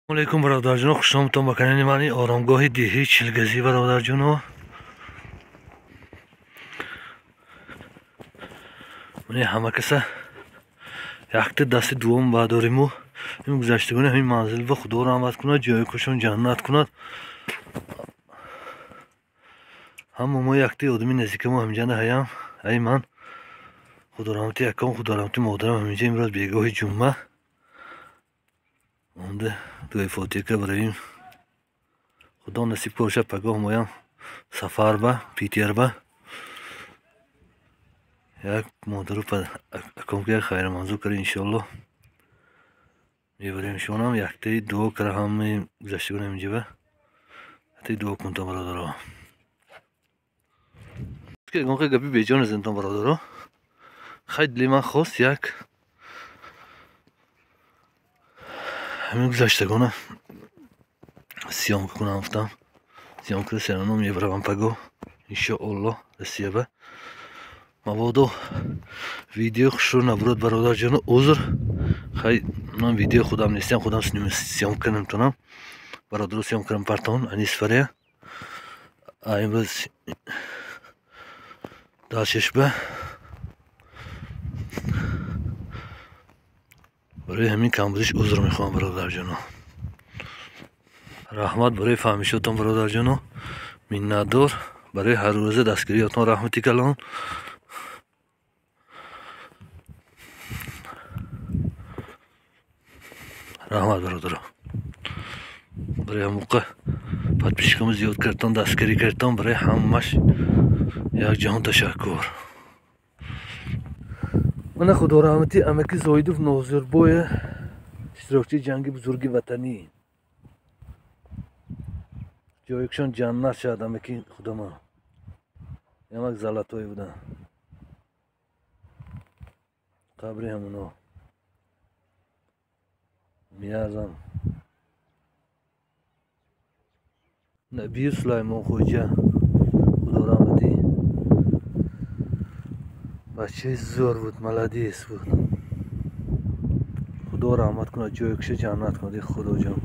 Алейкум, бародарҷоно, хушомадтон ба канали ман, оромгоҳи деҳии Чилгазӣ, бародарҷоно. Мани ҳама каса якта дасти дуввум бардориму ин гузаштагони ҳамин манзил ба Худо раҳмат кунад, ҷои кушон ҷаннат кунад. Ҳама мо якта одами наздикамо ҳаминҷа ҳаям. Ай ман Худо раҳмати акам, Худо раҳмати модарам ҳаминҷа имрӯз бегоҳи ҷумъа омда дуои фотиҳа кара бароим. Худо насиб бошад, пагоҳ моям сафар ба Питер ба як модару аком ки як хайр манзур кара, иншоаллоҳ мебарем шонам яктаи дуо кара ҳамаи гузаштагони ҳаминҷа ба яктаи дуо кунтон, бародаро. Ягон гапи беҷон назантон, бародаро. Хай, дили ман хост як ҳамин гузаштагона съёмка кунам, гуфтам, съёмка серано мебаравам паго, иншоаллоҳ, Россия ба. Мабодо видео хушрӯ набурад, бародарҷоно, узр. Хай, ман видео худам нестам, худам съёмка наметавонам, бародаро съёмка кардам партон анисфария. Имрӯз даршешба барои ҳамин камбудиш узр мехоҳам, бародарҷоно. Раҳмат барои фаҳмишотон, бародарҷоно, миннатдор барои ҳаррӯза дастгириётон, раҳмати калон. Раҳмат, бародаро, барои ҳамуқа подписчикамо зиёд кардтон, дастгирӣ кардтон, барои ҳамаш як ҷаҳон ташаккур. Мана Худо раҳмати амаки Зоидов Нозирбоя, иштирокчии ҷанги бузурги ватанӣ, ҷоякшон ҷаннат шавад. Амаки худама ямак золотой буда, қабри ҳамуно меарзам. Набию Сулаймон Хоҷа, Худо раҳматӣ, бачаи зӯр буд, молодец буд. Худо раҳмат кунад, ҷои куша ҷаннат кунад. Худоҷон.